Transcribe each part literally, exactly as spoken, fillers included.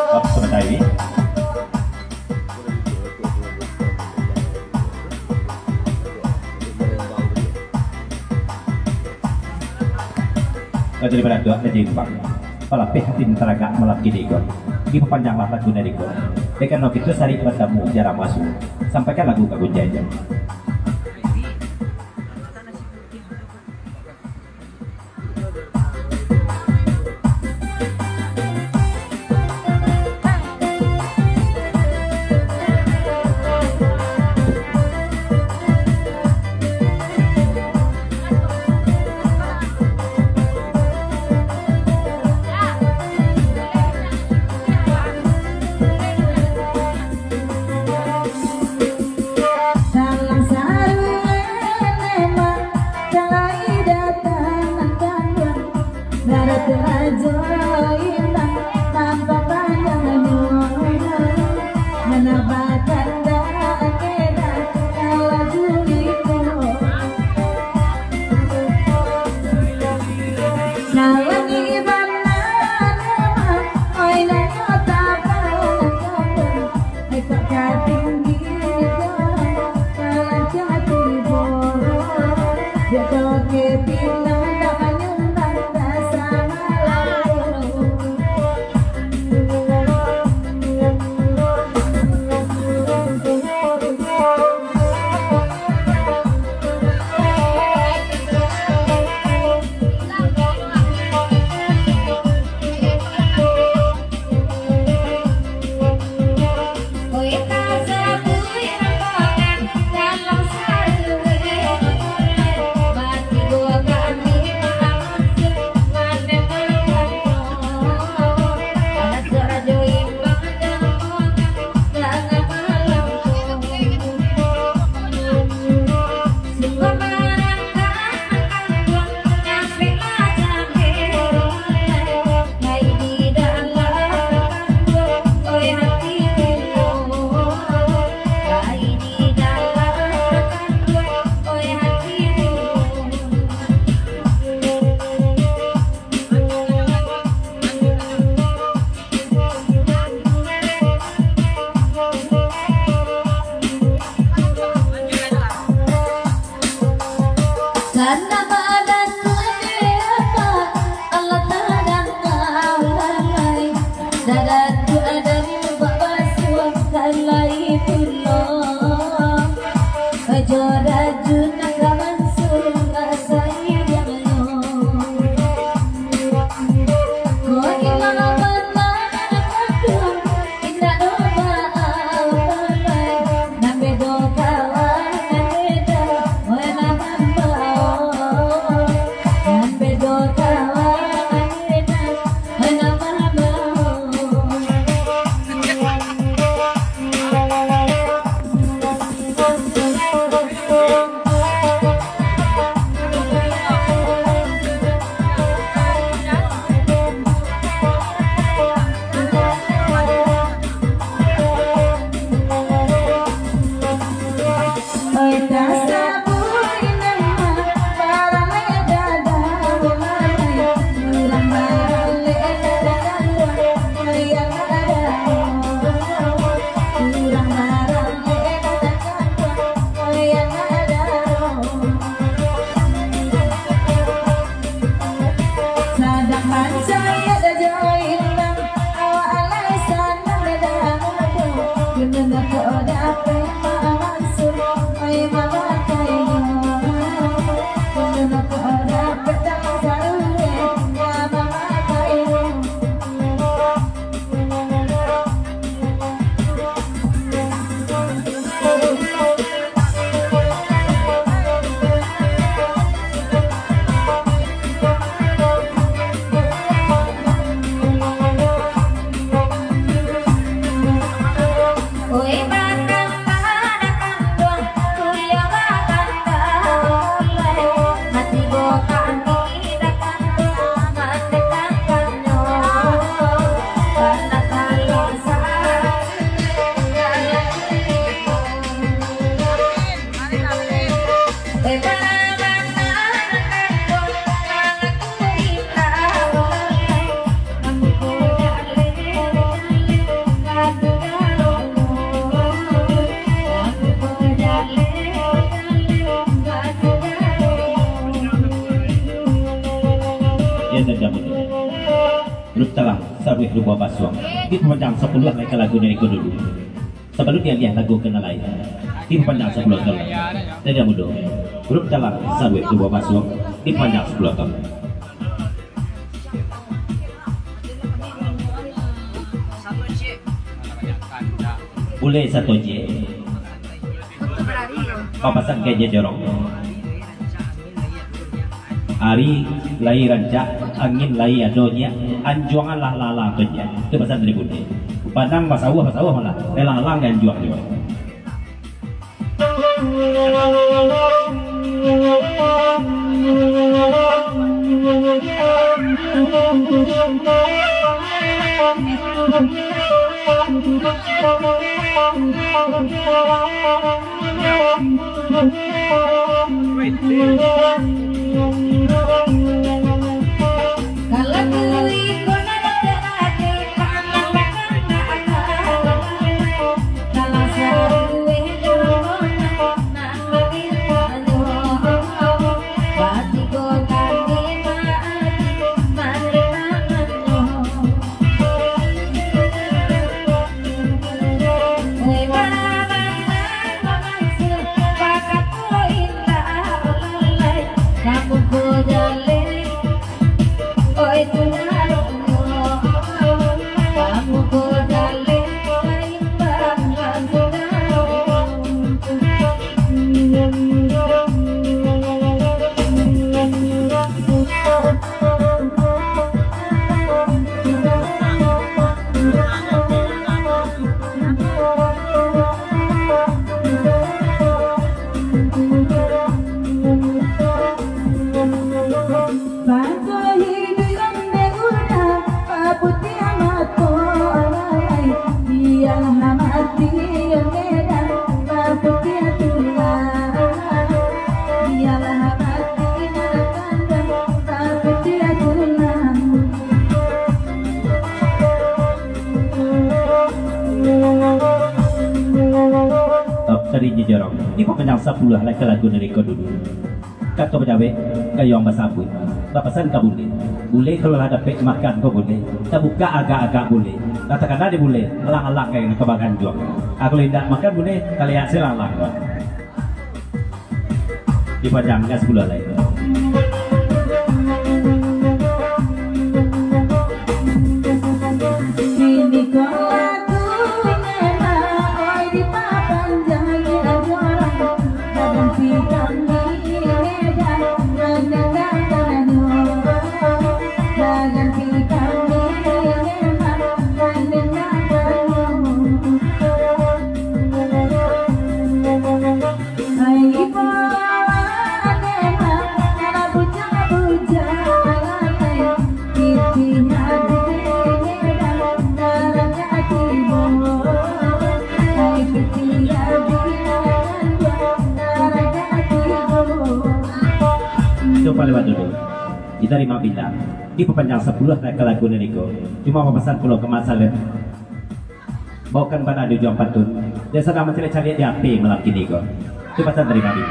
Waktu sementara ini. Rajo di Baratua, Rajo Imbang. Palapeh hati nan taragak malam kini ko. Dipapanjanglah lagu nan iko. Dek karano kito sarik batamu jarang basu. Sampaikan lagu ka Gunjai jo. Yo, tajam itu. Ruptalah saruih duo basuang. Dipamanjang sapuluah lai ka lagu nan iko dulu. Sabalun dialiah lagu ka nan lain, dipamanjang sapuluah kali. Tajam mudo. Ruptalah saruih duo basuang. Dipamanjang sapuluah kali. Buliah sato je. Papasan ka inyo jorong. Ari lai rancak, angin lai ado nyiak, anjuangan lah lalang tu nyiak. Tu pasan dari bunyi. Padang basawah, basawah malah. Lalang-lalang di anjuang juo. Bialah mati Medan, baputiah tulang. Bialah mati nan kandang, baputiah tulang. Top tadi je jorong. Di pokoknya sapuluah lah ka lagu dari kau dulu. Kato bajawek, gayuang basambuik. Bapasan ka bule. Bule kalau lah dapek makan ko bule, tabukak agak-agak bule. Lah takana di bule, alang-alang ka yang ka baganjuang. Ah, kalau indak makan bule, taliak silalang ko. Dipanjang ka sapuluah lai. Itu paling batul tu. Kita lima bintang. Dipapanjang sapuluah ka lagu nan iko. Cuma bapasan pulo ka Mak Salem. Baokan bana di ujuang pantun. Dia sadang mancaliak-caliak di H P malam kini ko. Itu pasan dari Mami.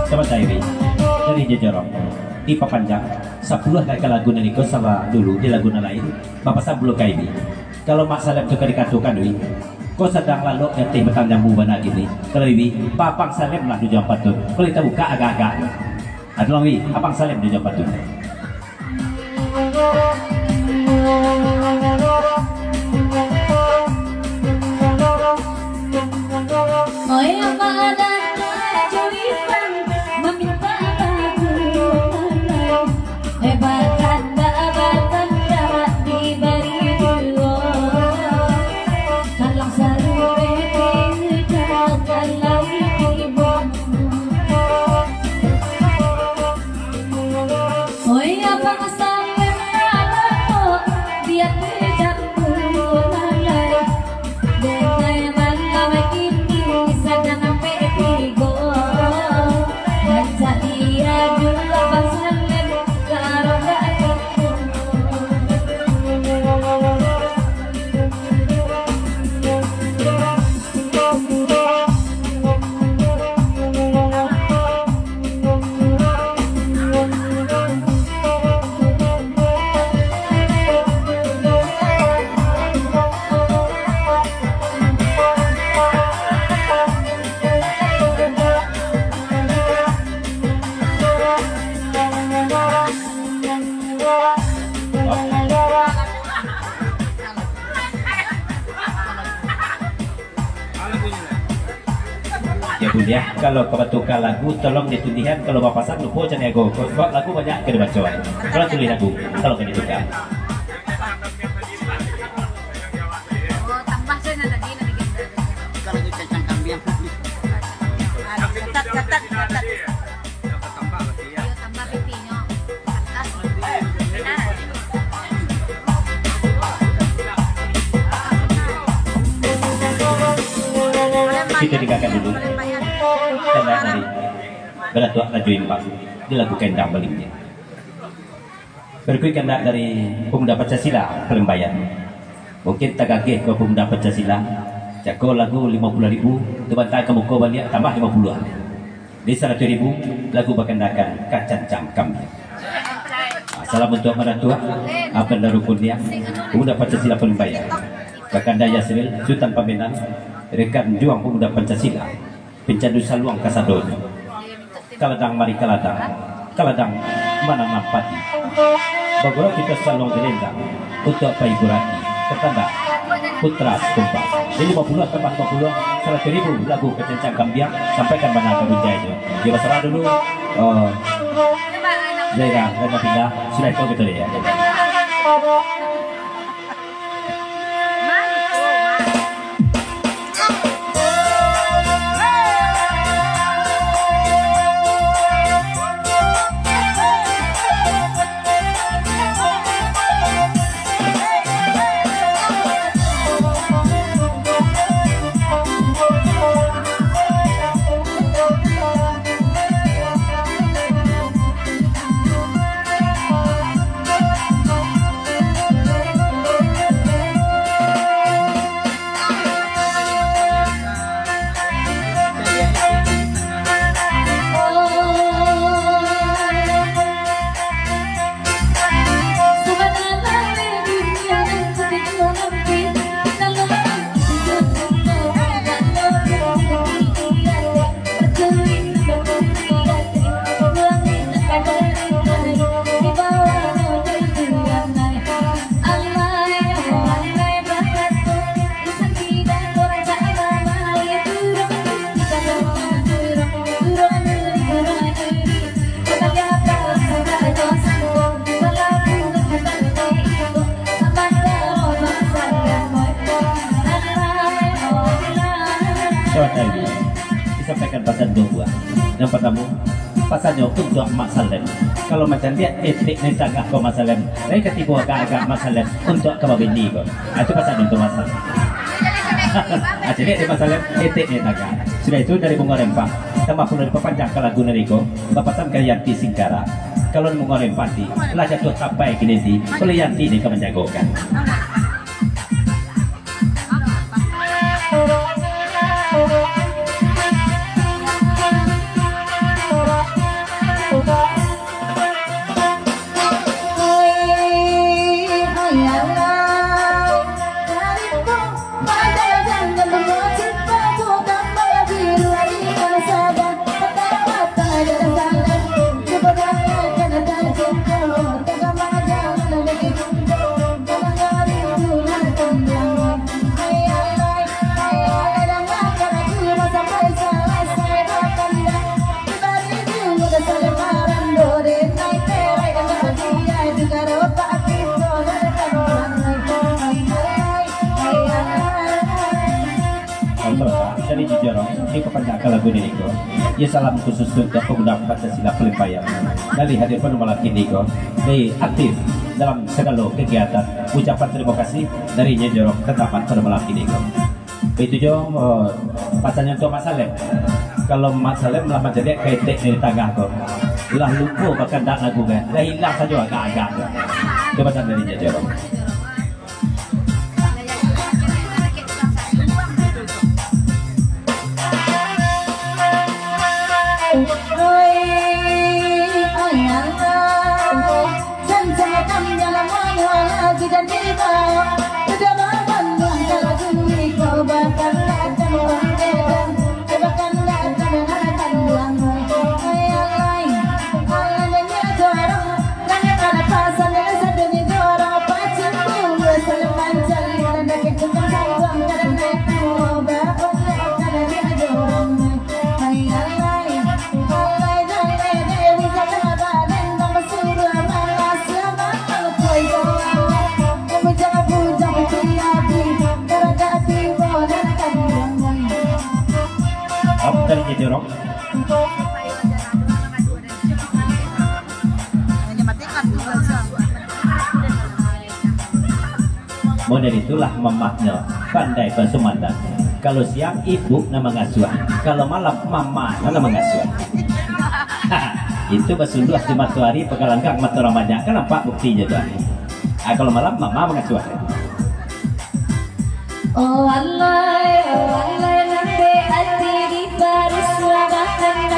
Sabantai, Wi. Dari Jojorong. Dipapanjang. Sapuluah ka lagu nan iko, sabab dulu di lagu nan lain. Bapasan pulo ka Ibi. Kalau Mak Salem tu ka dikatokan, Wi. Ko sadang lalok di ateh batang jambu bana kini. Kalau Ibi, Abang Salem lah di ujuang pantun. Kalau kita buka agak-agak. Aduh, Wi, Abang Salem di ujuang pantun. Ya, Bun, ya. Kalau ka batuka lagu, tolong ditundihan. Kalau bapasan, lupo caniago. Sebab lagu banyak ka dibaco, eh. Kalau tulih lagu, tolong ka dituka. Oh, tambah sajo tadi, nanti kita. Kalau itu cacang kambiang. Aduh, catat, catat, catat. Iyo, tambah pipinyo. Pantas. Kita tinggalkan dulu. Tanda dari Baratuak Rajo Imbang dilakukan dambalinya. Barikuik kandak dari Pemuda Pancasila Palembayan. Mungkin tagageh ko Pemuda Pancasila, cako lagu limo puluah ribu, tu banta ka muko baliak tambah limo puluah. Di saratuih ribu, lagu bakandakan Kacancang Kambiang. Ah, salam untuak Maratuak, Abang Darul Kurnia, Pemuda Pancasila Palembayan, Kakanda Yasril, Sutan Pamenan, rekan juang Pemuda Pancasila, Pincandu saluang kasadonyo. Kaladang mari kaladang, kaladang mananam padi. Bagurau kito saluang dilendang, untuak pahibur ati, katandak Putra Sekompas. Jadi limo puluah tambah limo puluah, saratus ribu lagu kacancang kambiang, sampaikan bana ka Bunjai tu. Dia basarah dulu. Oh. Zaira, Zaira pindah. Sudah itu kita lihat. Selamat pagi. Disampaikan pasan dua buah. Yang pertama, pasannyo untuak Mak Salem. Kalau macam dia, etek ni tagah ko Mak Salem. Dari katibo agak-agak Mak Salem untuak ka babini ko. Ah, itu pasan untuak Mak Salem. Ah, jadi dia Mak Salem, etek ni tagah. Sudah itu dari Bungo Rempah. Tambah pulo dipapanjang ka lagu nari ko. Bapasan ka Yanti Singkara. Kalau Bungo Rempah ti, lah jatuah tapai kini ti. Kalau Yanti ni ka manjagokan. Dari Jijorong, di papanjang ka lagu nini ko. Iyo, salam khusus untuak pangudang Pancasila Palimpayang. Dari hadir pado malam kini ko, dari aktif dalam sagalo kagiatan. Ucapan tarimo kasih dari Jijorong ka Taman pado malam kini ko. Baitu juo, eh, pasannyo untuak Mak Salem. Kalau Mak Salem lah mancaliak ka etek dari tagah ko, lah lupo bakandak lagu kan. Lah ilang sajo agak-agak tu. Itu pasan dari Jijorong. Apa tadi jadi orang? Model itulah mamaknyo, pandai basumandang. Kalau siang, ibu nan mangasuah. Kalau malam, mamanyo nan mangasuah. Itu basunduah di matoari, bagalanggang mato urang banyak. Kan nampak buktinyo tu. Ah, kalau malam, mama mangasuah. Oh alai, oh alai, nan dek ati di parusuahan,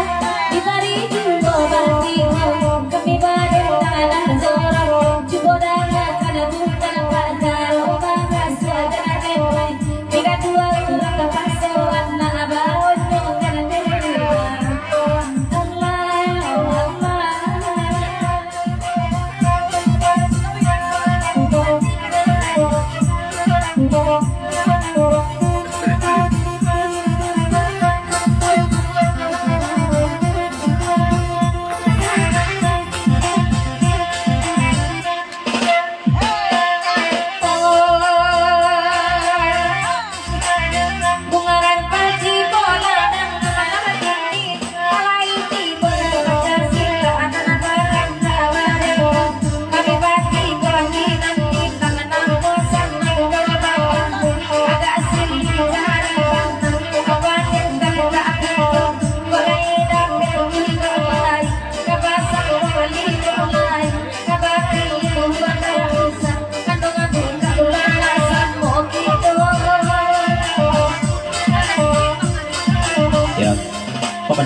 dibari juo batigo, kami badan tanah jorong, cubo dangakan bukan parkaro mangasuah, jangan demai, tiga dua urang kapasoan, nak baunyo kan demai. Allah, oh Allah.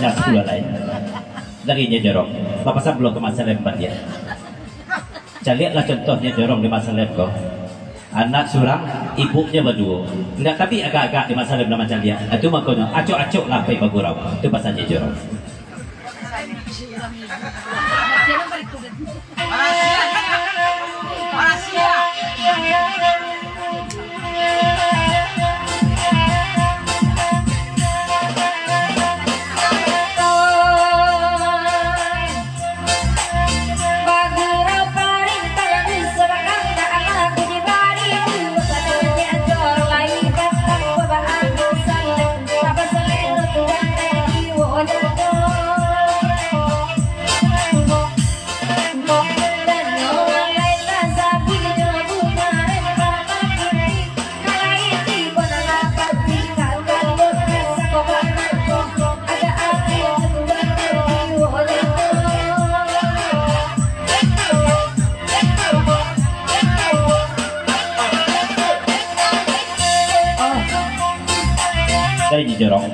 Dah sepuluh lai. Lagi nyo jorong. Bapasan pulo ka Mak Salem baliak. Caliaklah contohnyo jorong di Mak Salem ko. Anak surang, ibuknyo baduo. Indak tabik agak-agak di Mak Salem lah mancaliak. Itu makonyo acok-acoklah pai bagurau. Itu pasalnyo jorong. Dari Jorong.